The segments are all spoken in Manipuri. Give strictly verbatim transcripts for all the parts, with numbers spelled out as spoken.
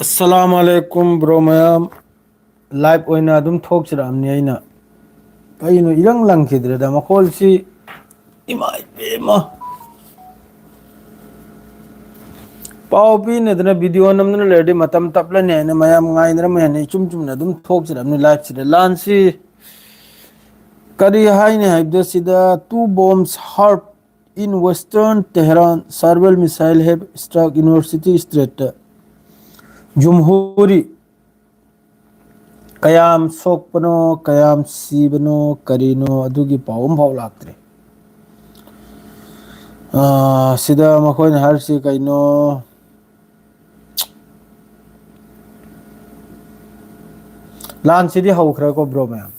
ꯑꯁꯂꯥꯝ ꯑꯂꯩꯀꯨꯝ ꯕ꯭ꯔꯣ ꯃꯌꯥꯝ꯫ ꯂꯥꯏꯚ ꯑꯣꯏꯅ ꯑꯗꯨꯝ ꯊꯣꯛꯆꯔꯛꯑꯕꯅꯤ ꯑꯩꯅ꯫ ꯀꯩꯅꯣ ꯏꯔꯪ ꯂꯪꯈꯤꯗ꯭ꯔꯦꯗ ꯃꯈꯣꯜꯁꯤ? ꯏꯃꯥ ꯏꯕꯦꯝꯃ꯫ ꯄꯥꯎ ꯄꯤꯅꯗꯅ ꯚꯤꯗꯤꯑꯣ ꯅꯝꯗꯅ ꯂꯩꯔꯗꯤ ꯃꯇꯝ ꯇꯞꯂꯅꯤ ꯍꯥꯏꯅ ꯃꯌꯥꯝ ꯉꯥꯏꯅꯔꯝꯃꯦ ꯍꯥꯏꯅ ꯏꯆꯨꯝ ꯆꯨꯝꯅ ꯑꯗꯨꯝ ꯊꯣꯛꯆꯔꯛꯑꯕꯅꯤ ꯂꯥꯏꯚꯁꯤꯗ꯫ ꯂꯥꯟꯁꯤ ꯀꯔꯤ ꯍꯥꯏꯅꯤ ꯍꯥꯏꯕꯗ, ꯁꯤꯗ two bombs hurled in western Tehran, several missile have struck university street, ꯖꯨꯝꯍꯨꯔꯤ꯫ ꯀꯌꯥꯝ ꯁꯣꯛꯄꯅꯣ, ꯀꯌꯥꯝ ꯁꯤꯕꯅꯣ, ꯀꯔꯤꯅꯣ, ꯑꯗꯨꯒꯤ ꯄꯥꯎ ꯑꯃꯐꯥꯎ ꯂꯥꯛꯇ꯭ꯔꯤ꯫ ꯑꯥ, ꯁꯤꯗ ꯃꯈꯣꯏꯅ ꯍꯥꯏꯔꯤꯁꯤ ꯀꯩꯅꯣ? ꯂꯥꯟꯁꯤꯗꯤ ꯍꯧꯈ꯭ꯔꯦꯀꯣ ꯕ꯭ꯔꯣ ꯃꯌꯥꯝ?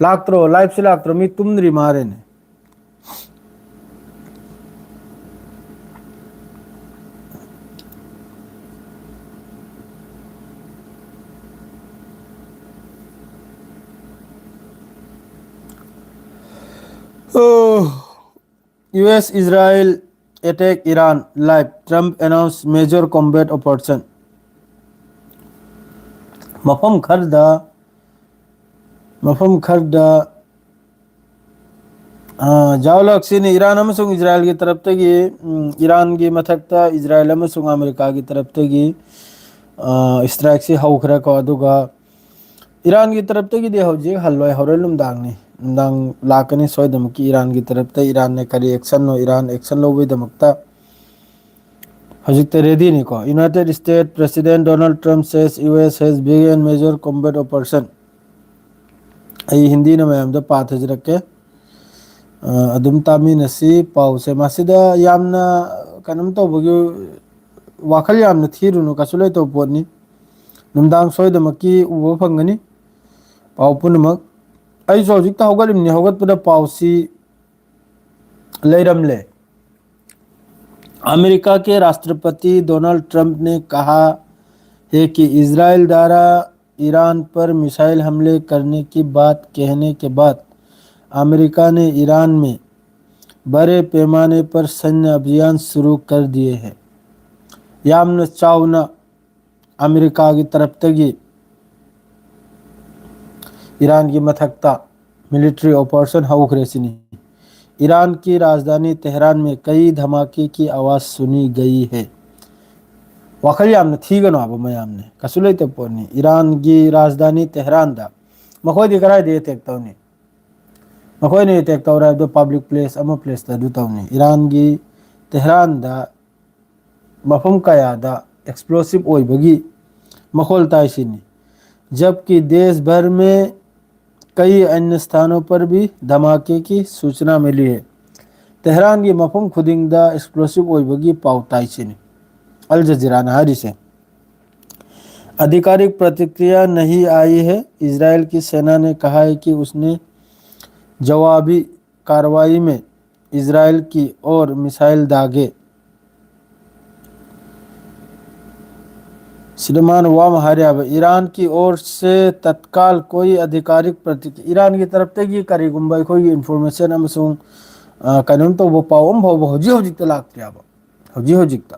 ꯂꯥꯛꯇ꯭ꯔꯣ? ꯂꯥꯏꯚꯁꯤ ꯂꯥꯛꯇ꯭ꯔꯣ? ꯃꯤ ꯇꯨꯝꯗ꯭ꯔꯤ ꯃꯥꯜꯂꯦꯅꯦ꯫ ꯑꯣ꯫ U S Israel attack Iran live, Trump announce major combat operation. ꯃꯐꯝ ꯈꯔꯗ, ꯃꯐꯝ ꯈꯔꯗ, ꯑ, ꯖꯥꯎꯂꯛꯁꯤꯅꯤ ꯏꯔꯥꯟ ꯑꯃꯁꯨꯡ ꯏꯖꯔꯥꯏꯜꯒꯤ ꯇꯔꯞꯇꯒꯤ, ꯎꯝ, ꯏꯔꯥꯟꯒꯤ ꯃꯊꯛꯇ ꯏꯖꯔꯥꯏꯜ ꯑꯃꯁꯨꯡ ꯑꯃꯦꯔꯤꯀꯥꯒꯤ ꯇꯔꯞꯇꯒꯤ, ꯑ, ꯏꯁꯇ꯭ꯔꯥꯏꯛꯁꯤ ꯍꯧꯈ꯭ꯔꯦꯀꯣ꯫ ꯑꯗꯨꯒ ꯏꯔꯥꯟꯒꯤ ꯇꯔꯞꯇꯒꯤꯗꯤ ꯍꯧꯖꯤꯛ ꯍꯜꯂꯣꯏ, ꯍꯣꯔꯦꯟ ꯅꯨꯡꯗꯥꯡꯅꯤ꯫ ꯅꯨꯡꯗꯥꯡ ꯂꯥꯛꯀꯅꯤ ꯁꯣꯏꯗꯅꯃꯛꯀꯤ ꯏꯔꯥꯟꯒꯤ ꯇꯔꯞꯇ꯫ ꯏꯔꯥꯟꯅ ꯀꯔꯤ ꯑꯦꯛꯁꯟꯅꯣ, ꯏꯔꯥꯟ ꯑꯦꯛꯁꯟ ꯂꯧꯕꯒꯤꯗꯃꯛꯇ ꯍꯧꯖꯤꯛꯇ ꯔꯦꯗꯤꯅꯤꯀꯣ꯫ United States President Donald Trump says U S has begun major combat operation. ꯑꯩ ꯍꯤꯟꯗꯤꯅ ꯃꯌꯥꯝꯗ ꯄꯥꯊꯖꯔꯛꯀꯦ꯫ ꯑ, ꯑꯗꯨꯝ ꯇꯥꯃꯤꯟꯅꯁꯤ ꯄꯥꯎꯁꯦ꯫ ꯃꯁꯤꯗ ꯌꯥꯝꯅ ꯀꯩꯅꯣꯝ ꯇꯧꯕꯒꯤ ꯋꯥꯈꯜ ꯌꯥꯝꯅ ꯊꯤꯔꯨꯅꯨ, ꯀꯩꯁꯨ ꯂꯩꯇꯕ ꯄꯣꯠꯅꯤ꯫ ꯅꯨꯡꯗꯥꯡ ꯁꯣꯏꯗꯃꯛꯀꯤ ꯎꯕ ꯐꯪꯒꯅꯤ ꯄꯥꯎ ꯄꯨꯝꯅꯃꯛ꯫ ꯑꯩꯁꯨ ꯍꯧꯖꯤꯛꯇ ꯍꯧꯒꯠꯂꯤꯕꯅꯤ, ꯍꯧꯒꯠꯄꯗ ꯄꯥꯎꯁꯤ ꯂꯩꯔꯝꯂꯦ꯫ अमेरिका के राष्ट्रपति डोनाल्ड ट्रंप ने कहा है कि इजराइल द्वारा ईरान पर मिसाइल हमले करने की बात कहने के बाद अमेरिका ने ईरान में बड़े पैमाने पर सैन्य अभियान शुरू कर दिए हैं। ꯌꯥꯝꯅ ꯆꯥꯎꯅ ꯑꯃꯦꯔꯤꯀꯥꯒꯤ ꯇꯔꯞꯇꯒꯤ ꯏꯔꯥꯟꯒꯤ ꯃꯊꯛꯇ military operation ꯍꯧꯈ꯭ꯔꯦ ꯁꯤꯅꯤ꯫ ईरान की राजधानी तेहरान में कई धमाके की आवाज़ सुनी गई है꯫ ꯋꯥꯈꯜ ꯌꯥꯝꯅ ꯊꯤꯒꯅꯣ ꯍꯥꯏꯕ ꯃꯌꯥꯝꯅꯦ, ꯀꯩꯁꯨ ꯂꯩꯇꯕ ꯄꯣꯠꯅꯤ꯫ ꯏꯔꯥꯟꯒꯤ ꯔꯥꯖꯙꯥꯅꯤ ꯇꯦꯍꯔꯥꯟꯗ ꯃꯈꯣꯏꯗꯤ ꯀꯗꯥꯏꯗ attack ꯇꯧꯅꯤ? ꯃꯈꯣꯏꯅ attack ꯇꯧꯔꯦ ꯍꯥꯏꯕꯗꯣ public place ꯑꯃ placeꯇ ꯑꯗꯨ ꯇꯧꯅꯤ꯫ ꯏꯔꯥꯟꯒꯤ ꯇꯦꯍꯔꯥꯟꯗ ꯃꯐꯝ ꯀꯌꯥꯗ explosive ꯑꯣꯏꯕꯒꯤ ꯃꯈꯣꯜ ꯇꯥꯏꯁꯤꯅꯤ꯫ जबकि देश भर में कई अन्य स्थानों पर भी धमाके की सूचना मिली है। ꯇꯦꯍꯔꯥꯟꯒꯤ ꯃꯐꯝ ꯈꯨꯗꯤꯡꯗ explosive ꯑꯣꯏꯕꯒꯤ ꯄꯥꯎ ꯇꯥꯏꯁꯤꯅꯤ꯫ ꯑꯜ ꯖꯖꯤꯔꯥꯅ ꯍꯥꯏꯔꯤꯁꯦ꯫ आधिकारिक प्रतिक्रिया नहीं आई है। इसराइल की सेना ने कहा है कि उसने जवाबी कार्रवाई में इसराइल की ओर मिसाइल दागे। ꯁꯤꯗ ꯃꯥꯅ ꯋꯥ ꯑꯃ ꯍꯥꯏꯔꯦ ꯍꯥꯏꯕ, ईरान की ओर से तत्काल कोई आधिकारिक प्रतिक्रिया, ꯏꯔꯥꯟꯒꯤ ꯇꯔꯞꯇꯒꯤ ꯀꯔꯤꯒꯨꯝꯕ ꯑꯩꯈꯣꯏꯒꯤ information ꯑꯃꯁꯨꯡ, ꯑ, ꯀꯩꯅꯣꯝ ꯇꯧꯕ ꯄꯥꯎ ꯑꯃ ꯐꯥꯎꯕ ꯍꯧꯖꯤꯛ ꯍꯧꯖꯤꯛꯇ ꯂꯥꯛꯇ꯭ꯔꯤ ꯍꯥꯏꯕ꯫ ꯍꯧꯖꯤꯛ ꯍꯧꯖꯤꯛꯇ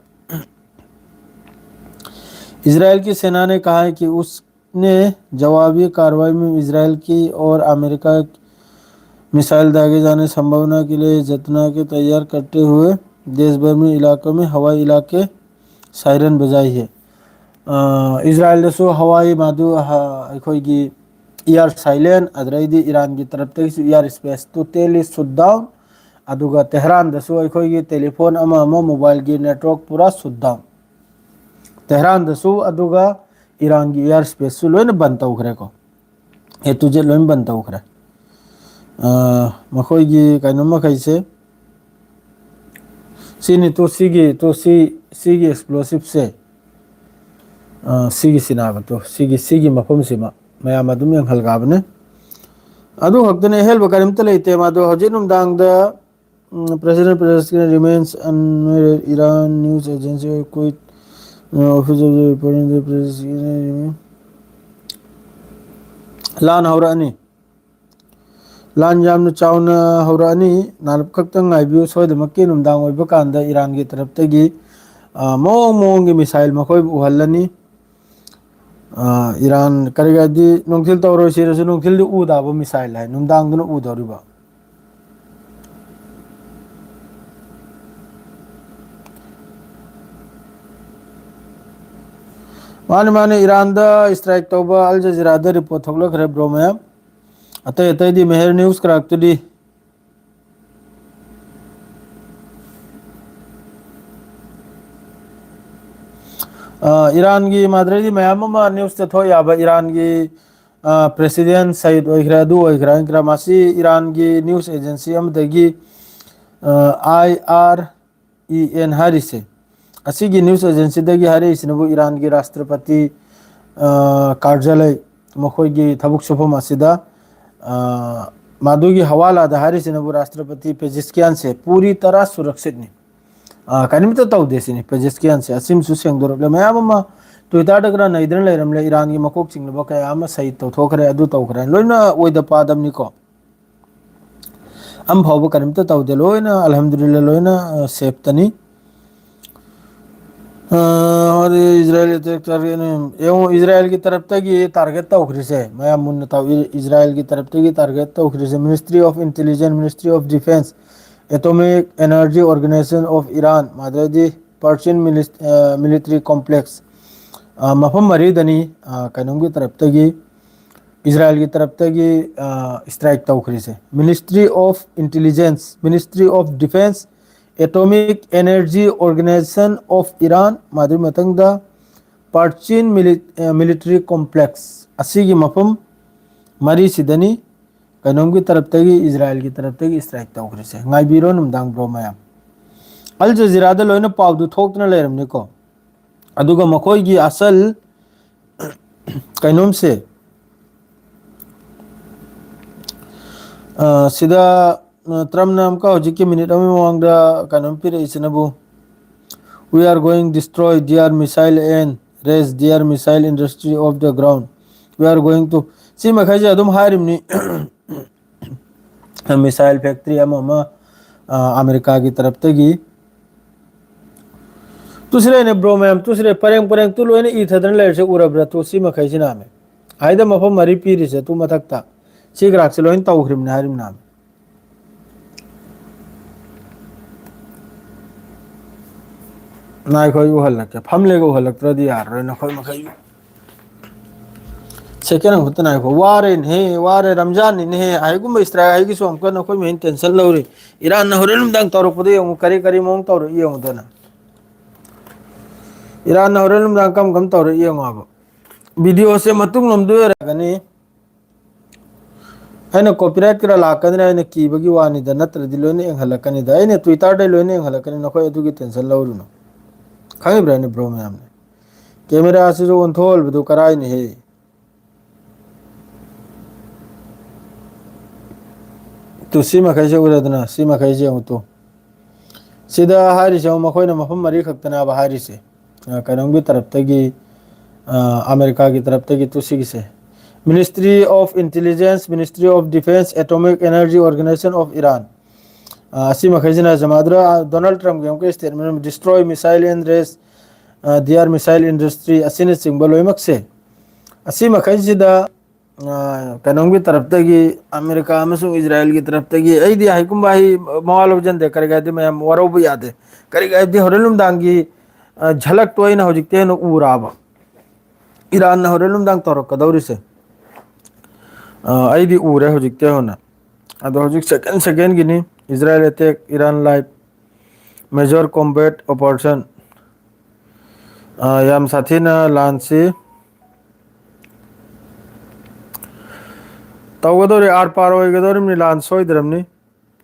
इसराइल की सेना ने कहा है कि उसने जवाबी कार्रवाई में इसराइल की ओर अमेरिका मिसाइल दागे जाने संभावना के लिए जतना के तैयार करते हुए देश भर में इलाकों में हवाई इलाके सायरन बजाई है। ꯏꯁꯔꯥꯏꯜꯗꯁꯨ ꯍꯋꯥꯏ ꯃꯗꯨ ꯑꯩꯈꯣꯏꯒꯤ air silent, ꯑꯗꯨꯗꯩꯗꯤ ꯏꯔꯥꯟꯒꯤ ꯇꯔꯞꯇꯒꯤꯁꯨ air space totally shut down, ꯑꯗꯨꯒ ꯇꯦꯍꯔꯥꯟꯗꯁꯨ ꯑꯩꯈꯣꯏꯒꯤ telephone ꯑꯃ ꯑꯃ mobileꯒꯤ network ꯄꯨꯔꯥ shut down꯫ ꯇꯦꯍꯔꯥꯟꯗꯁꯨ ꯑꯗꯨꯒ ꯏꯔꯥꯟꯒꯤ air spaceꯁꯨ ꯂꯣꯏꯅ ꯕꯟ ꯇꯧꯈ꯭ꯔꯦꯀꯣ꯫ A to Z ꯂꯣꯏ ꯕꯟ ꯇꯧꯈ꯭ꯔꯦ꯫ ꯑ, ꯃꯈꯣꯏꯒꯤ ꯀꯩꯅꯣ ꯃꯈꯩꯁꯦ ꯁꯤꯅꯤ ꯇꯨ, ꯁꯤꯒꯤ ꯇꯨ, ꯁꯤ, ꯁꯤꯒꯤ explosiveꯁꯦ, ꯑ, ꯁꯤꯒꯤ ꯁꯤꯅꯥꯕ ꯇꯨ, ꯁꯤꯒꯤ, ꯁꯤꯒꯤ ꯃꯐꯝꯁꯤꯃ ꯃꯌꯥꯝ ꯑꯗꯨꯝ ꯌꯦꯡꯍꯜꯒꯕꯅꯦ꯫ ꯑꯗꯨ ꯈꯛꯇꯅꯦ, ꯑꯍꯦꯟꯕ ꯀꯔꯤꯝꯇ ꯂꯩꯇꯦ꯫ ꯃꯗꯨ ꯍꯧꯖꯤꯛ ꯅꯨꯡꯗꯥꯡꯗ, ꯎꯝ, President Pezeshkian remains unmarried, Iran news agency quote, uh, official reporting the Pezeshkian remain. ꯂꯥꯟ ꯍꯧꯔꯛꯑꯅꯤ꯫ ꯂꯥꯟ ꯌꯥꯝꯅ ꯆꯥꯎꯅ ꯍꯧꯔꯛꯑꯅꯤ꯫ ꯅꯥꯔꯞ ꯈꯛꯇꯪ ꯉꯥꯏꯕꯤꯌꯨ꯫ ꯁꯣꯏꯗꯃꯛꯀꯤ ꯅꯨꯡꯗꯥꯡ ꯑꯣꯏꯕ ꯀꯥꯟꯗ ꯏꯔꯥꯟꯒꯤ ꯇꯔꯞꯇꯒꯤ, ꯑ, ꯃꯑꯣꯡ ꯃꯑꯣꯡꯒꯤ missile ꯃꯈꯣꯏꯕꯨ ꯎꯍꯜꯂꯅꯤ꯫ ꯑ, ꯏꯔꯥꯟ ꯀꯔꯤ ꯍꯥꯏꯗꯤ ꯅꯨꯡꯊꯤꯜ ꯇꯧꯔꯣꯏ ꯁꯤꯔꯁꯨ ꯅꯨꯡꯊꯤꯜꯗꯤ ꯎꯗꯕ ꯃꯤꯁꯥꯏꯜ ꯍꯥꯏ, ꯅꯨꯡꯗꯥꯡꯗꯨꯅ ꯎꯗꯧꯔꯤꯕ꯫ ꯃꯥꯅꯦ, ꯃꯥꯅꯦ, ꯏꯔꯥꯟꯗ ꯏꯁꯇ꯭ꯔꯥꯏꯛ ꯇꯧꯕ ꯑꯜ ꯖꯖꯤꯔꯥꯗ ꯔꯤꯄꯣꯔꯠ ꯊꯣꯛꯂꯛꯈ꯭ꯔꯦ, ꯕ꯭ꯔꯣ ꯃꯌꯥꯝ꯫ ꯑꯇꯩ ꯑꯇꯩꯗꯤ ꯃꯦꯍꯔ ꯅ꯭ꯌꯨꯁ ꯀꯔꯥꯛꯇꯨꯗꯤ꯫ ꯑ, ꯏꯔꯥꯟꯒꯤ ꯃꯥꯗ꯭ꯔꯩꯗꯤ ꯃꯌꯥꯝ ꯑꯃ ꯅ꯭ꯌꯨꯁꯇ ꯊꯣꯛ ꯌꯥꯕ, ꯏꯔꯥꯟꯒꯤ, ꯑ, ꯄ꯭ꯔꯦꯁꯤꯗꯦꯟ ꯁꯌꯤꯗ ꯑꯣꯏꯈ꯭ꯔꯦ, ꯑꯗꯨ ꯑꯣꯏꯈ꯭ꯔꯦ, ꯑꯣꯏꯈ꯭ꯔꯦ, ꯃꯁꯤ ꯏꯔꯥꯟꯒꯤ ꯅ꯭ꯌꯨꯁ ꯑꯦꯖꯦꯟꯁꯤ ꯑꯃꯗꯒꯤ, ꯑ, ꯑꯥꯏ ꯑꯥꯔ ꯏ ꯑꯦꯟ ꯍꯥꯏꯔꯤꯁꯦ, ꯑꯁꯤꯒꯤ ꯅ꯭ꯌꯨꯁ ꯑꯦꯖꯦꯟꯁꯤꯗꯒꯤ ꯍꯥꯏꯔꯛꯏꯁꯤꯅꯕꯨ ꯏꯔꯥꯟꯒꯤ ꯔꯥꯁꯇ꯭ꯔꯄꯇꯤ, ꯑ, ꯀꯥꯔꯖꯥꯂꯩ, ꯃꯈꯣꯏꯒꯤ ꯊꯕꯛ ꯁꯨꯐꯝ ꯑꯁꯤꯗ, ꯑ, ꯃꯗꯨꯒꯤ ꯍꯋꯥꯂꯥꯗ ꯍꯥꯏꯔꯤꯁꯤꯅꯕꯨ ꯔꯥꯁꯇ꯭ꯔꯄꯇꯤ ꯄꯦꯖꯤꯁꯀꯤꯌꯥꯟꯁꯦ ꯄꯨꯔꯤ ꯇꯔꯥ ꯁꯨꯔꯛꯁꯤꯠꯅꯤ꯫ ꯑ, ꯀꯔꯤꯝꯇ ꯇꯧꯗꯦ ꯁꯤꯅꯤ꯫ ꯄꯦꯖꯤꯁꯀꯤꯌꯥꯟꯁꯦ ꯑꯁꯤꯃꯁꯨ ꯁꯦꯡꯗꯣꯔꯛꯂꯦ꯫ ꯃꯌꯥꯝ ꯑꯃ ꯇ꯭ꯋꯤꯇꯔꯗ ꯈꯔ ꯅꯩꯗꯅ ꯂꯩꯔꯝꯂꯦ, ꯏꯔꯥꯟꯒꯤ ꯃꯀꯣꯛ ꯆꯤꯡꯂꯕ ꯀꯌꯥ ꯑꯃ ꯁꯍꯤꯗ ꯇꯧꯊꯣꯛꯈ꯭ꯔꯦ, ꯑꯗꯨ ꯇꯧꯈ꯭ꯔꯦ, ꯂꯣꯏꯅ ꯑꯣꯏꯗ ꯄꯥꯗꯕꯅꯤꯀꯣ꯫ ꯑꯃ ꯐꯥꯎꯕ ꯀꯔꯤꯝꯇ ꯇꯧꯗꯦ, ꯂꯣꯏꯅ ꯑꯜꯍꯝꯗꯨꯂꯤꯜꯂꯥ, ꯂꯣꯏꯅ, ꯑ, ꯁꯦꯐꯇꯅꯤ꯫ ꯑ, ꯍꯧꯖꯤꯛ ꯏꯖꯔꯥꯌꯦꯜ ꯑꯦꯇꯦꯛ ꯇꯥꯔꯒꯦꯠ, ꯌꯦꯡꯉꯣ, ꯏꯖꯔꯥꯌꯦꯜꯒꯤ ꯇꯔꯞꯇꯒꯤ ꯇꯥꯔꯒꯦꯠ ꯇꯧꯈ꯭ꯔꯤꯁꯦ, ꯃꯌꯥꯝ ꯃꯨꯟꯅ ꯇꯧ-, E-, ꯏꯖꯔꯥꯌꯦꯜꯒꯤ ꯇꯔꯞꯇꯒꯤ target ꯇꯧꯈ꯭ꯔꯤꯁꯦ Ministry of Intelligence, Ministry of Defence, Atomic Energy Organization of Iran, ꯑꯗꯩꯗꯤ Perchin Milis-, ꯑ, Military Complex, ꯑ, ꯃꯐꯝ ꯃꯔꯤꯗꯅꯤ, ꯑ, ꯀꯩꯅꯣꯝꯒꯤ ꯇꯔꯞꯇꯒꯤ, ꯏꯖꯔꯥꯌꯦꯜꯒꯤ ꯇꯔꯞꯇꯒꯤ, ꯑ, strike ꯇꯧꯈ꯭ꯔꯤꯁꯦ꯫ Ministry of Intelligence, Ministry of Defence, Atomic Energy Organization of Iran, ꯃꯗꯨꯒꯤ ꯃꯊꯪꯗ Perchin Mili-, ꯑ, Military Complex, ꯑꯁꯤꯒꯤ ꯃꯐꯝ ꯃꯔꯤꯁꯤꯗꯅꯤ ꯀꯩꯅꯣꯝꯒꯤ ꯇꯔꯞꯇꯒꯤ, ꯏꯖꯔꯥꯌꯦꯜꯒꯤ ꯇꯔꯞꯇꯒꯤ ꯏꯁꯇ꯭ꯔꯥꯏꯛ ꯇꯧꯈ꯭ꯔꯤꯁꯦ꯫ ꯉꯥꯏꯕꯤꯔꯣ ꯅꯨꯡꯗꯥꯡ, ꯕ꯭ꯔꯣ ꯃꯌꯥꯝ꯫ ꯑꯜ ꯖꯖꯤꯔꯥꯗ ꯂꯣꯏꯅ ꯄꯥꯎꯗꯨ ꯊꯣꯛꯇꯅ ꯂꯩꯔꯝꯅꯤꯀꯣ꯫ ꯑꯗꯨꯒ ꯃꯈꯣꯏꯒꯤ ꯑꯁꯜ ꯀꯩꯅꯣꯝꯁꯦ, ꯑ, ꯁꯤꯗ, ꯑ, ꯇ꯭ꯔꯝꯞꯅ ꯑꯃꯨꯛꯀ ꯍꯧꯖꯤꯛꯀꯤ ꯃꯤꯅꯤꯠ ꯑꯃꯒꯤ ꯃꯃꯥꯡꯗ ꯀꯩꯅꯣꯝ ꯄꯤꯔꯛꯏꯁꯤꯅꯕꯨ, "We are going destroy their missile and raise their missile industry of the ground. We are going to," ꯁꯤ ꯃꯈꯩꯁꯦ ꯑꯗꯨꯝ ꯍꯥꯏꯔꯤꯕꯅꯤ꯫ Missile factory ꯑꯃ ꯑꯃ, ꯑ, ꯑꯃꯦꯔꯤꯀꯥꯒꯤ ꯇꯔꯞꯇꯒꯤ ꯇꯨꯁꯤꯔꯦꯅꯦ ꯕ꯭ꯔꯣ ꯃꯌꯥꯝ, ꯇꯨꯁꯤꯔꯦ ꯄꯔꯦꯡ ꯄꯔꯦꯡ ꯇꯨ ꯂꯣꯏꯅ ꯏꯊꯗꯅ ꯂꯩꯔꯤꯁꯦ ꯎꯔꯕ꯭ꯔꯥ? ꯇꯨ ꯁꯤ ꯃꯈꯩꯁꯤꯅ ꯍꯥꯏꯗ ꯃꯐꯝ ꯃꯔꯤ ꯄꯤꯔꯤꯁꯦ ꯇꯨ ꯃꯊꯛꯇ꯫ ꯁꯤ ꯒ꯭ꯔꯥꯛꯁꯦ ꯂꯣꯏꯅ ꯇꯧꯈ꯭ꯔꯤꯕꯅꯦ ꯍꯥꯏꯔꯤꯕꯅ꯫ ꯉꯥꯏꯈꯣ, ꯑꯩ ꯎꯍꯜꯂꯛꯀꯦ꯫ ꯐꯝꯂꯦꯒ ꯎꯍꯜꯂꯛꯇ꯭ꯔꯗꯤ ꯌꯥꯔꯔꯣꯏ ꯅꯈꯣꯏ ꯃꯈꯩ꯫ ꯁꯦꯀꯦꯟ ꯑꯃꯈꯛꯇ ꯉꯥꯏꯈꯣ꯫ ꯋꯥꯔꯦꯅꯦꯍꯦ, ꯋꯥꯔꯦ, ꯔꯝꯖꯥꯟꯅꯤꯅꯦꯍꯦ꯫ ꯍꯥꯏꯒꯨꯝꯕ ꯏꯁꯇ꯭ꯔꯥꯏꯛ ꯍꯥꯏꯒꯤꯁꯨ ꯑꯃꯨꯛꯀ ꯅꯈꯣꯏ ꯃꯍꯦꯟ ꯇꯦꯟꯁꯟ ꯂꯧꯔꯤ꯫ ꯏꯔꯥꯟꯅ ꯍꯣꯔꯦꯟ ꯅꯨꯡꯗꯥꯡ ꯇꯧꯔꯛꯄꯗ ꯌꯦꯡꯉꯨ, ꯀꯔꯤ ꯀꯔꯤ ꯃꯑꯣꯡ ꯇꯧꯔꯛꯏ ꯌꯦꯡꯉꯨꯗꯅ꯫ ꯏꯔꯥꯟꯅ ꯍꯣꯔꯦꯟ ꯅꯨꯡꯗꯥꯡ ꯀꯔꯝ ꯀꯔꯝ ꯇꯧꯔꯛꯏ ꯌꯦꯡꯉꯣ ꯍꯥꯏꯕ꯫ ꯚꯤꯗꯤꯑꯣꯁꯦ ꯃꯇꯨꯡ ꯂꯣꯝꯗ ꯑꯣꯏꯔꯛꯀꯅꯤ꯫ ꯑꯩꯅ ꯀꯣꯄꯤꯔꯥꯏꯠ ꯈꯔ ꯂꯥꯛꯀꯗ꯭ꯔꯥ ꯍꯥꯏꯅ ꯀꯤꯕꯒꯤ ꯋꯥꯅꯤꯗ, ꯅꯠꯇ꯭ꯔꯗꯤ ꯂꯣꯏꯅ ꯌꯦꯡꯍꯜꯂꯛꯀꯅꯤꯗ꯫ ꯑꯩꯅ ꯇ꯭ꯋꯤꯇꯔꯗꯩ ꯂꯣꯏꯅ ꯌꯦꯡꯍꯜꯂꯛꯀꯅꯤ, ꯅꯈꯣꯏ ꯑꯗꯨꯒꯤ ꯇꯦꯟꯁꯟ ꯂꯧꯔꯨꯅꯨ꯫ ꯈꯪꯉꯤꯕ꯭ꯔꯥꯅꯦ ꯕ꯭ꯔꯣ ꯃꯌꯥꯝꯅ? ꯀꯦꯃꯦꯔꯥꯁꯤꯁꯨ ꯑꯣꯟꯊꯣꯛꯍꯜꯕꯗꯨ ꯀꯔꯥꯏꯅꯦꯍꯦ? ꯇꯨ ꯁꯤ ꯃꯈꯩꯁꯦ ꯎꯔꯦꯗꯅ, ꯁꯤ ꯃꯈꯩꯁꯦ ꯌꯦꯡꯉꯨ ꯇꯨ꯫ ꯁꯤꯗ ꯍꯥꯏꯔꯤꯁꯦ ꯃꯈꯣꯏꯅ ꯃꯐꯝ ꯃꯔꯤ ꯈꯛꯇꯅꯦꯕ ꯍꯥꯏꯔꯤꯁꯦ꯫ ꯑ, ꯀꯩꯅꯣꯝꯒꯤ ꯇꯔꯞꯇꯒꯤ, ꯑ, ꯑꯃꯦꯔꯤꯀꯥꯒꯤ ꯇꯔꯞꯇꯒꯤ ꯇꯨ ꯁꯤꯒꯤꯁꯦ꯫ Ministry of Intelligence, Ministry of Defense, Atomic Energy Organization of Iran꯫ ꯑ, ꯑꯁꯤ ꯃꯈꯩꯁꯤꯅ ꯖꯃꯥꯗꯨꯔ ꯗꯣꯅꯥꯜꯗ ꯇ꯭ꯔꯝꯞꯀꯤ ꯑꯃꯨꯛꯀ statement, destroy missile and race, ꯑ, their missile industry ꯑꯁꯤꯅꯆꯤꯡꯕ ꯂꯣꯏꯅꯃꯛꯁꯦ꯫ ꯑꯁꯤ ꯃꯈꯩꯁꯤꯗ ꯑ, ꯀꯩꯅꯣꯝꯒꯤ ꯇꯔꯞꯇꯒꯤ, ꯑꯃꯦꯔꯤꯀꯥ ꯑꯃꯁꯨꯡ ꯏꯖꯔꯥꯌꯦꯜꯒꯤ ꯇꯔꯞꯇꯒꯤ, ꯑꯩꯗꯤ ꯍꯥꯏꯀꯨꯝꯕ ꯍꯥꯏ ꯃꯋꯥ ꯂꯧꯖꯟꯗꯦ, ꯀꯔꯤꯒꯤ ꯍꯥꯏꯗꯤ ꯃꯌꯥꯝ ꯋꯥꯔꯧꯕ ꯌꯥꯗꯦ꯫ ꯀꯔꯤꯒꯤ ꯍꯥꯏꯗꯤ ꯍꯣꯔꯦꯟ ꯅꯨꯡꯗꯥꯡꯒꯤ, ꯑ, ꯖꯂꯛꯇꯣ ꯑꯩꯅ ꯍꯧꯖꯤꯛꯇꯤ ꯍꯦꯟꯅ ꯎꯔꯛꯑꯕ꯫ ꯏꯔꯥꯟꯅ ꯍꯣꯔꯦꯟ ꯅꯨꯡꯗꯥꯡ ꯇꯧꯔꯛꯀꯗꯧꯔꯤꯁꯦ꯫ ꯑ, ꯑꯩꯗꯤ ꯎꯔꯦ ꯍꯧꯖꯤꯛꯇꯤ ꯍꯧꯅ꯫ ꯑꯗꯣ ꯍꯧꯖꯤꯛ ꯁꯦꯀꯦꯟ ꯁꯦꯀꯦꯟꯒꯤꯅꯤ꯫ Israel attack Iran live major combat operation꯫ ꯑ, ꯌꯥꯝ ꯁꯥꯊꯤꯅ ꯂꯥꯟꯁꯤ ꯇꯧꯒꯗꯧꯔꯤ, ꯑꯥꯔ ꯄꯥꯔ ꯑꯣꯏꯒꯗꯧꯔꯤꯕꯅꯤ, ꯂꯥꯟ ꯁꯣꯏꯗ꯭ꯔꯕꯅꯤ,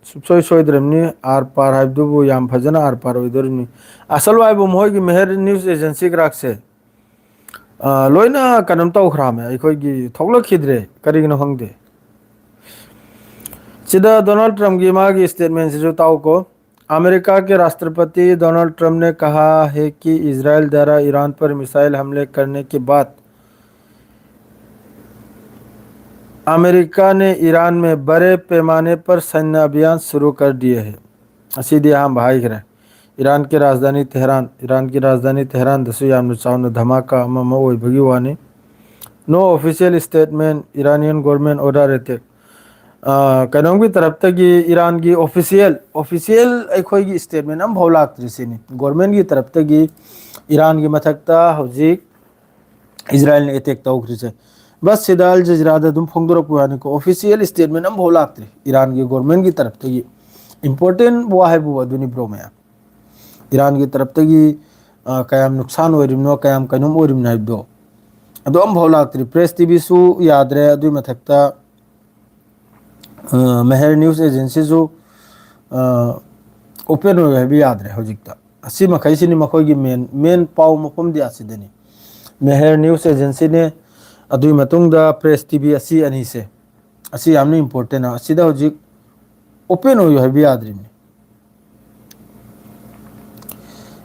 ꯁꯨꯡꯁꯣꯏ ꯁꯣꯏꯗ꯭ꯔꯕꯅꯤ꯫ ꯑꯥꯔ ꯄꯥꯔ ꯍꯥꯏꯕꯗꯨꯕꯨ ꯌꯥꯝ ꯐꯖꯅ ꯑꯥꯔ ꯄꯥꯔ ꯑꯣꯏꯗꯧꯔꯤꯕꯅꯤ꯫ ꯑꯁꯜ ꯍꯥꯏꯕꯨ ꯃꯈꯣꯏꯒꯤ ꯃꯦꯍꯔ ꯅ꯭ꯌꯨꯁ ꯑꯦꯖꯦꯟꯁꯤ ꯒ꯭ꯔꯥꯛꯁꯦ, ꯑ, ꯂꯣꯏꯅ ꯀꯩꯅꯣꯝ ꯇꯧꯈ꯭ꯔꯥꯃꯦ, ꯑꯩꯈꯣꯏꯒꯤ ꯊꯣꯛꯂꯛꯈꯤꯗ꯭ꯔꯦ, ꯀꯔꯤꯒꯤꯅꯣ ꯈꯪꯗꯦ꯫ ꯁꯤꯗ ꯗꯣꯅꯥꯜꯗ ꯇ꯭ꯔꯝꯞꯀꯤ ꯃꯥꯒꯤ ꯁ꯭ꯇꯦꯠꯃꯦꯟꯁꯤꯁꯨ ꯇꯥꯎꯀꯣ꯫ अमेरिका के राष्ट्रपति डोनाल्ड ट्रंप ने कहा है कि इजराइल द्वारा ईरान पर मिसाइल हमले करने के बाद अमेरिका ने ईरान में बड़े पैमाने पर सैन्य अभियान शुरू कर दिए हैं। ꯑꯁꯤꯗꯤ ꯑꯍꯥꯟꯕ ꯍꯥꯏꯈ꯭ꯔꯦ꯫ ꯏꯔꯥꯟꯒꯤ ꯔꯥꯖꯙꯥꯅꯤ ꯇꯦꯍꯔꯥꯟ, ꯏꯔꯥꯟꯒꯤ ꯔꯥꯖꯙꯥꯅꯤ ꯇꯦꯍꯔꯥꯟꯗꯁꯨ ꯌꯥꯝꯅ ꯆꯥꯎꯅ ꯙꯃꯥꯀꯥ ꯑꯃ ꯑꯃ ꯑꯣꯏꯕꯒꯤ ꯋꯥꯅꯤ꯫ No official statement, Iranian government order attack. ꯑ, ꯀꯩꯅꯣꯝꯒꯤ ꯇꯔꯞꯇꯒꯤ ꯏꯔꯥꯟꯒꯤ ꯑꯣꯐꯤꯁꯤꯌꯦꯜ, ꯑꯣꯐꯤꯁꯤꯌꯦꯜ ꯑꯩꯈꯣꯏꯒꯤ ꯁ꯭ꯇꯦꯠꯃꯦꯟ ꯑꯃꯐꯥꯎ ꯂꯥꯛꯇ꯭ꯔꯤ ꯁꯤꯅꯤ꯫ ꯒꯣꯔꯃꯦꯟꯒꯤ ꯇꯔꯞꯇꯒꯤ ꯏꯔꯥꯟꯒꯤ ꯃꯊꯛꯇ ꯍꯧꯖꯤꯛ ꯏꯖꯔꯥꯌꯦꯜꯅ ꯑꯦꯇꯦꯛ ꯇꯧꯈ꯭ꯔꯤꯁꯦ꯫ ꯕꯁ ꯁꯤꯗ ꯑꯜ ꯖꯖꯤꯔꯥꯗ ꯑꯗꯨꯝ ꯐꯣꯡꯗꯣꯔꯛꯄ ꯋꯥꯅꯤꯀꯣ, ꯑꯣꯐꯤꯁꯤꯌꯦꯜ ꯁ꯭ꯇꯦꯠꯃꯦꯟ ꯑꯃꯐꯥꯎ ꯂꯥꯛꯇ꯭ꯔꯤ ꯏꯔꯥꯟꯒꯤ ꯒꯣꯔꯃꯦꯟꯒꯤ ꯇꯔꯞꯇꯒꯤ꯫ ꯏꯝꯄꯣꯔꯇꯦꯟ ꯋꯥ ꯍꯥꯏꯕꯕꯨ ꯑꯗꯨꯅꯤ, ꯕ꯭ꯔꯣ ꯃꯌꯥꯝ꯫ ꯏꯔꯥꯟꯒꯤ ꯇꯔꯞꯇꯒꯤ, ꯑ, ꯀꯌꯥꯝ ꯅꯨꯛꯁꯥꯟ ꯑꯣꯏꯔꯤꯕꯅꯣ, ꯀꯌꯥꯝ ꯀꯩꯅꯣꯝ ꯑꯣꯏꯔꯤꯕꯅꯣ ꯍꯥꯏꯕꯗꯣ ꯑꯗꯨ ꯑꯃꯐꯥꯎ ꯂꯥꯛꯇ꯭ꯔꯤ꯫ ꯄ꯭ꯔꯦꯁ ꯇꯤ ꯚꯤꯁꯨ ꯌꯥꯗ꯭ꯔꯦ, ꯑꯗꯨꯒꯤ ꯃꯊꯛꯇ ꯑ, ꯃꯦꯍꯔ ꯅ꯭ꯌꯨꯁ ꯑꯦꯖꯦꯟꯁꯤꯁꯨ, ꯑ, ꯑꯣꯄꯦꯟ ꯑꯣꯏ ꯍꯥꯏꯕ ꯌꯥꯗ꯭ꯔꯦ ꯍꯧꯖꯤꯛꯇ꯫ ꯑꯁꯤ ꯃꯈꯩꯁꯤꯅꯤ ꯃꯈꯣꯏꯒꯤ ꯃꯦꯟ, ꯃꯦꯟ ꯄꯥꯎ ꯃꯐꯝꯗꯤ ꯑꯁꯤꯗꯅꯤ꯫ ꯃꯦꯍꯔ ꯅ꯭ꯌꯨꯁ ꯑꯦꯖꯦꯟꯁꯤꯅꯦ, ꯑꯗꯨꯒꯤ ꯃꯇꯨꯡꯗ ꯄ꯭ꯔꯦꯁ ꯇꯤ ꯚꯤ ꯑꯁꯤ ꯑꯅꯤꯁꯦ, ꯑꯁꯤ ꯌꯥꯝꯅ ꯏꯝꯄꯣꯔꯇꯦꯟ꯫ ꯑꯁꯤꯗ ꯍꯧꯖꯤꯛ ꯑꯣꯄꯦꯟ ꯑꯣꯏꯌꯨ ꯍꯥꯏꯕ ꯌꯥꯗ꯭ꯔꯤꯕꯅꯤ꯫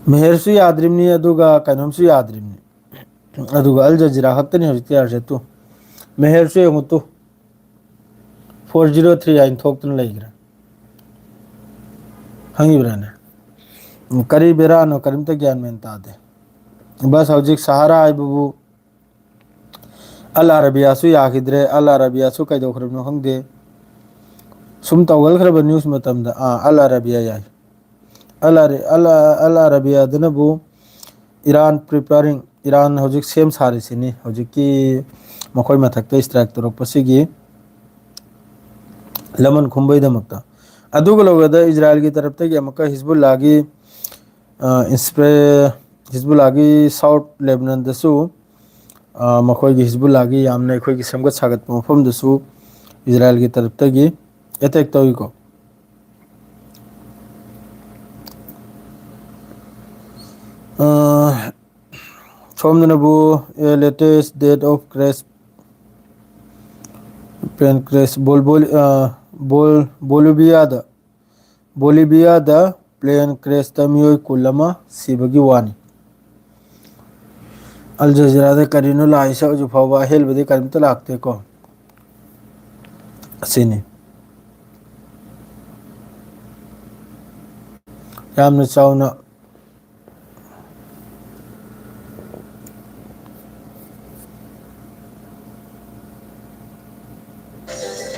ꯃꯦꯍꯔꯁꯨ ꯌꯥꯗ꯭ꯔꯤꯕꯅꯤ, ꯑꯗꯨꯒ ꯀꯩꯅꯣꯝꯁꯨ ꯌꯥꯗ꯭ꯔꯤꯕꯅꯤ꯫ ꯑꯗꯨꯒ ꯑꯜ ꯖꯖꯤꯔꯥ ꯈꯛꯇꯅꯤ ꯍꯧꯖꯤꯛꯇꯤ ꯌꯥꯔꯤꯁꯦ꯫ ꯇꯨ, ꯃꯦꯍꯔꯁꯨ ꯌꯦꯡꯉꯨ ꯇꯨ, ꯐꯣꯔ ꯖꯤꯔꯣ ꯊ꯭ꯔꯤ ꯍꯥꯏꯅ ꯊꯣꯛꯇꯨꯅ ꯂꯩꯈ꯭ꯔꯦ꯫ ꯈꯪꯉꯤꯕ꯭ꯔꯥꯅꯦ? ꯀꯔꯤ ꯕꯦꯔꯥꯅꯣ? ꯀꯔꯤꯝꯇ ꯒ꯭ꯌꯥꯟ ꯃꯦꯟ ꯇꯥꯗꯦ꯫ ꯕꯁ ꯍꯧꯖꯤꯛ ꯁꯍꯥꯔꯥ ꯍꯥꯏꯕꯕꯨ ꯑꯜ ꯑꯔꯥꯕꯤꯌꯥꯁꯨ ꯌꯥꯈꯤꯗ꯭ꯔꯦ꯫ ꯑꯜ ꯑꯔꯥꯕꯤꯌꯥꯁꯨ ꯀꯩꯗꯧꯈ꯭ꯔꯕꯅꯣ ꯈꯪꯗꯦ꯫ ꯁꯨꯝ ꯇꯧꯒꯜꯈ꯭ꯔꯕ ꯅ꯭ꯌꯨꯁ ꯃꯇꯝꯗ, ꯑꯥ, ꯑꯜ ꯑꯔꯥꯕꯤꯌꯥ ꯌꯥꯏ꯫ ꯑꯜ ꯑꯔ-, ꯑꯜ ꯑ-, ꯑꯜ ꯑꯔꯥꯕꯤꯌꯥꯗꯅꯕꯨ ꯏꯔꯥꯟ preparing, ꯏꯔꯥꯟ ꯍꯧꯖꯤꯛ ꯁꯦꯝ ꯁꯥꯔꯤꯁꯤꯅꯤ, ꯍꯧꯖꯤꯛꯀꯤ ꯃꯈꯣꯏ ꯃꯊꯛꯇ ꯏꯁꯇ꯭ꯔꯥꯏꯛ ꯇꯧꯔꯛꯄꯁꯤꯒꯤ ꯂꯃꯟ ꯈꯨꯝꯕꯩꯗꯃꯛꯇ꯫ ꯑꯗꯨꯒ ꯂꯣꯏꯕꯗ ꯏꯖꯔꯥꯌꯦꯜꯒꯤ ꯇꯔꯞꯇꯒꯤ ꯑꯃꯨꯛꯀ ꯍꯤꯖꯕꯨꯜꯂꯥꯒꯤ, ꯑ, ꯏꯟꯁꯄ꯭ꯔꯦ-, ꯍꯤꯖꯕꯨꯜꯂꯥꯒꯤ ꯁꯥꯎꯠ ꯂꯦꯕꯅꯟꯗꯁꯨ, ꯑ, ꯃꯈꯣꯏꯒꯤ ꯍꯤꯖꯕꯨꯜꯂꯥꯒꯤ ꯌꯥꯝꯅ ꯑꯩꯈꯣꯏꯒꯤ ꯁꯦꯝꯒꯠ ꯁꯥꯒꯠꯄ ꯃꯐꯝꯗꯁꯨ ꯏꯖꯔꯥꯌꯦꯜꯒꯤ ꯇꯔꯞꯇꯒꯤ ꯑꯦꯇꯦꯛ ꯇꯧꯏꯀꯣ꯫ ꯑ, ꯁꯣꯝꯗꯅꯕꯨ, ꯑꯦ, latest date of crash, plane crash, ꯕꯣꯜ-, ꯕꯣꯜ-, ꯑ, ꯕꯣꯜ-, ꯕꯣꯂꯤꯚꯤꯌꯥꯗ, ꯕꯣꯂꯤꯚꯤꯌꯥꯗ plane crashꯇ ꯃꯤꯑꯣꯏ ꯀꯨꯟ ꯑꯃ ꯁꯤꯕꯒꯤ ꯋꯥꯅꯤ꯫ ꯑꯜ ꯖꯖꯤꯔꯥꯗ ꯀꯔꯤꯅꯣ ꯂꯥꯛꯏꯁꯦ? ꯍꯧꯖꯤꯛ ꯐꯥꯎꯕ ꯑꯍꯦꯟꯕꯗꯤ ꯀꯔꯤꯝꯇ ꯂꯥꯛꯇꯦꯀꯣ꯫ ꯑꯁꯤꯅꯤ꯫ ꯌꯥꯝꯅ ꯆꯥꯎꯅ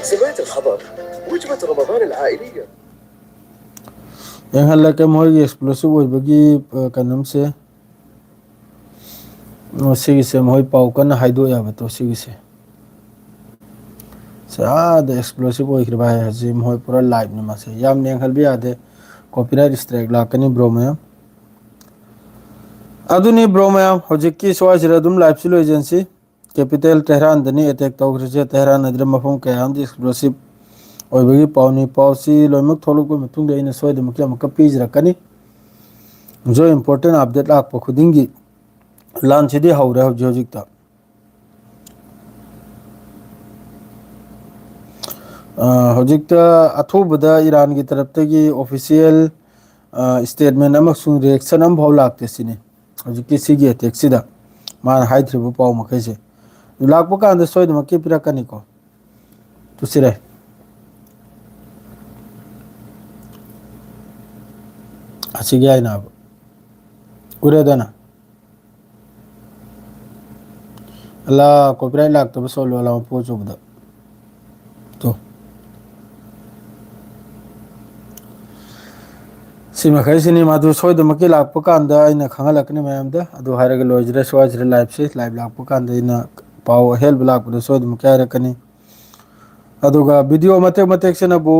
سمعت الخبر. وجبة رمضان العائلية. ꯌꯦꯡꯍꯜꯂꯛꯀꯦ ꯃꯣꯏꯒꯤ ꯑꯦꯛꯁꯄ꯭ꯂꯣꯁꯤꯞ ꯑꯣꯏꯕꯒꯤ ꯑ, ꯀꯩꯅꯣꯝꯁꯦ꯫ ꯑꯣ, ꯁꯤꯒꯤꯁꯦ ꯃꯈꯣꯏ ꯄꯥꯎ ꯀꯟꯅ ꯍꯥꯏꯗꯣꯛ ꯌꯥꯕꯗꯣ ꯁꯤꯒꯤꯁꯦ꯫ ꯁꯦ, ꯑꯥꯗ ꯑꯦꯛꯁꯄ꯭ꯂꯣꯁꯤꯞ ꯑꯣꯏꯈ꯭ꯔꯤꯕ ꯍꯥꯏ ꯍꯧꯖꯤꯛ ꯃꯈꯣꯏ ꯄꯨꯔꯥ ꯂꯥꯏꯚꯅꯤ ꯃꯥꯁꯦ꯫ ꯌꯥꯝ ꯌꯦꯡꯍꯟꯕ ꯌꯥꯗꯦ, ꯀꯣꯄꯤꯔꯥꯏꯠ ꯏꯁꯇ꯭ꯔꯥꯏꯛ ꯂꯥꯛꯀꯅꯤ ꯕ꯭ꯔꯣ ꯃꯌꯥꯝ꯫ ꯑꯗꯨꯅꯤ ꯕ꯭ꯔꯣ ꯃꯌꯥꯝ, ꯍꯧꯖꯤꯛꯀꯤ ꯁ꯭ꯋꯥꯏꯁꯤꯗ ꯑꯗꯨꯝ ꯂꯥꯏꯚꯁꯤ ꯂꯣꯏꯁꯤꯟꯁꯤ꯫ ꯀꯦꯄꯤꯇꯦꯜ ꯇꯦꯍꯔꯥꯟꯗꯅꯤ ꯑꯦꯇꯦꯛ ꯇꯧꯈ꯭ꯔꯤꯁꯦ꯫ ꯇꯦꯍꯔꯥꯟ ꯑꯗꯨꯗ ꯃꯐꯝ ꯀꯌꯥ ꯑꯃꯗ ꯑꯦꯛꯁꯄ꯭ꯂꯣꯁꯤꯞ ꯑꯣꯏꯕꯒꯤ ꯄꯥꯎꯅꯤ꯫ ꯄꯥꯎꯁꯤ ꯂꯣꯏꯅꯃꯛ ꯊꯣꯛꯂꯛꯄ ꯃꯇꯨꯡꯗ ꯑꯩꯅ ꯁꯣꯏꯗꯅꯃꯛꯀꯤ ꯑꯃꯨꯛꯀ ꯄꯤꯖꯔꯛꯀꯅꯤ꯫ ꯖꯣ ꯏꯝꯄꯣꯔꯇꯦꯟ ꯑꯞꯗꯦꯠ ꯂꯥꯛꯄ ꯈꯨꯗꯤꯡꯒꯤ꯫ ꯂꯥꯟꯁꯤꯗꯤ ꯍꯧꯔꯦ ꯍꯧꯖꯤꯛ ꯍꯧꯖꯤꯛꯇ꯫ ꯑ, ꯍꯧꯖꯤꯛꯇ ꯑꯊꯨꯕꯗ ꯏꯔꯥꯟꯒꯤ ꯇꯔꯞꯇꯒꯤ ꯑꯣꯐꯤꯁꯤꯌꯦꯜ ꯁ꯭ꯇꯦꯠꯃꯦꯟ ꯑꯃꯁꯨꯡ ꯔꯤꯌꯦꯛꯁꯟ ꯑꯃꯐꯥꯎ ꯂꯥꯛꯇꯦ ꯁꯤꯅꯤ꯫ ꯍꯧꯖꯤꯛꯀꯤ ꯁꯤꯒꯤ ꯑꯦꯇꯦꯛꯁꯤꯗ ꯃꯥꯅ ꯍꯥꯏꯗ꯭ꯔꯤꯕ ꯄꯥꯎ ꯃꯈꯩꯁꯦ ꯂꯥꯛꯄ ꯀꯥꯟꯗ ꯁꯣꯏꯗꯅꯃꯛꯀꯤ ꯄꯤꯔꯛꯀꯅꯤꯀꯣ꯫ ꯇꯨꯁꯤꯔꯦ꯫ ꯑꯁꯤꯒꯤ ꯍꯥꯏꯅꯕ ꯎꯔꯦꯗꯅ꯫ ꯑꯂꯥ, ꯀꯣꯄꯤꯔꯥꯏꯠ ꯂꯥꯛꯇꯕ ꯁꯣꯜꯂꯣ ꯑꯂꯥ ꯃꯄꯨ ꯑꯆꯧꯕꯗ꯫ ꯇꯣ꯫ ꯁꯤ ꯃꯈꯩꯁꯤꯅꯤ ꯃꯗꯨ ꯁꯣꯏꯗꯅꯃꯛꯀꯤ ꯂꯥꯛꯄ ꯀꯥꯟꯗ ꯑꯩꯅ ꯈꯪꯍꯜꯂꯛꯀꯅꯤ ꯃꯌꯥꯝꯗ꯫ ꯑꯗꯨ ꯍꯥꯏꯔꯒ ꯂꯣꯏꯖꯔꯦ, ꯁ꯭ꯋꯥꯏꯁꯤꯗ ꯂꯥꯏꯞꯁꯤ꯫ ꯂꯥꯏꯞ ꯂꯥꯛꯄ ꯀꯥꯟꯗ ꯑꯩꯅ ꯄꯥꯎ ꯑꯍꯦꯟꯕ ꯂꯥꯛꯄꯗ ꯁꯣꯏꯗꯅꯃꯛꯀꯤ ꯍꯥꯏꯔꯛꯀꯅꯤ꯫ ꯑꯗꯨꯒ ꯚꯤꯗꯤꯑꯣ ꯃꯇꯦꯛ ꯃꯇꯦꯛꯁꯤꯅꯕꯨ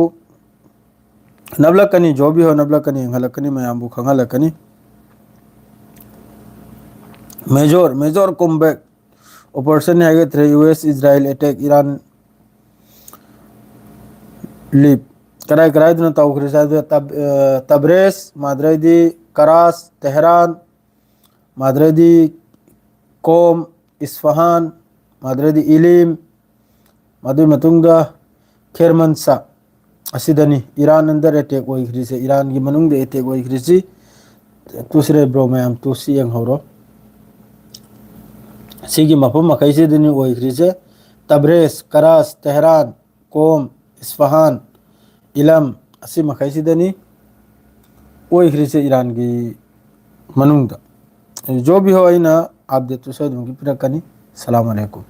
ꯅꯞꯂꯛꯀꯅꯤ, ꯖꯣꯕꯤ ꯍꯣꯏ ꯅꯞꯂꯛꯀꯅꯤ, ꯌꯦꯡꯍꯜꯂꯛꯀꯅꯤ, ꯃꯌꯥꯝꯕꯨ ꯈꯪꯍꯜꯂꯛꯀꯅꯤ꯫ Major, major combat operation ꯍꯥꯏꯒꯗ꯭ꯔꯦ, U S Israel attack, Iran ꯂꯤꯞ꯫ ꯀꯔꯥꯏ ꯀꯔꯥꯏꯗꯅꯣ ꯇꯧꯈ꯭ꯔꯤꯁꯦ ꯍꯥꯏꯕꯗ ꯇꯕ-, ꯑ, ꯇꯕ꯭ꯔꯦꯁ, ꯃꯥꯗ꯭ꯔꯩꯗꯤ ꯀꯔꯥꯁ, ꯇꯦꯍꯔꯥꯟ, ꯃꯥꯗ꯭ꯔꯩꯗꯤ ꯀꯣꯝ, ꯏꯁꯐꯍꯥꯟ, ꯃꯥꯗ꯭ꯔꯩꯗꯤ ꯏꯂꯤꯝ, ꯃꯗꯨꯒꯤ ꯃꯇꯨꯡꯗ ꯈꯦꯔꯃꯟꯁꯥ ꯑꯁꯤꯗꯅꯤ ꯏꯔꯥꯟ ꯑꯟꯗꯔ ꯑꯦꯇꯦꯛ ꯑꯣꯏꯈ꯭ꯔꯤꯁꯦ, ꯏꯔꯥꯟꯒꯤ ꯃꯅꯨꯡꯗ ꯑꯦꯇꯦꯛ ꯑꯣꯏꯈ꯭ꯔꯤꯁꯤ꯫ ꯇꯨꯁꯤꯔꯦ ꯕ꯭ꯔꯣ ꯃꯌꯥꯝ, ꯇꯨꯁꯤ ꯌꯦꯡꯍꯧꯔꯣ꯫ ꯁꯤꯒꯤ ꯃꯐꯝ ꯃꯈꯩꯁꯤꯗꯅꯤ ꯑꯣꯏꯈ꯭ꯔꯤꯁꯦ꯫ ꯇꯕ꯭ꯔꯦꯁ, ꯀꯔꯥꯁ, ꯇꯦꯍꯔꯥꯟ, ꯀꯣꯝ, ꯏꯁꯐꯍꯥꯟ, ꯏꯂꯝ ꯑꯁꯤ ꯃꯈꯩꯁꯤꯗꯅꯤ꯫ ꯑꯣꯏꯈ꯭ꯔꯤꯁꯦ ꯏꯔꯥꯟꯒꯤ ꯃꯅꯨꯡꯗ꯫ ꯖꯣ ꯕꯤ ꯍꯣ, ꯑꯩꯅ ꯑꯞꯗꯦꯠꯇꯨ ꯁꯣꯏꯗꯅꯃꯛꯀꯤ ꯄꯤꯔꯛꯀꯅꯤ꯫ ꯁꯂꯥꯝ ꯑꯂꯩꯀꯨꯝ꯫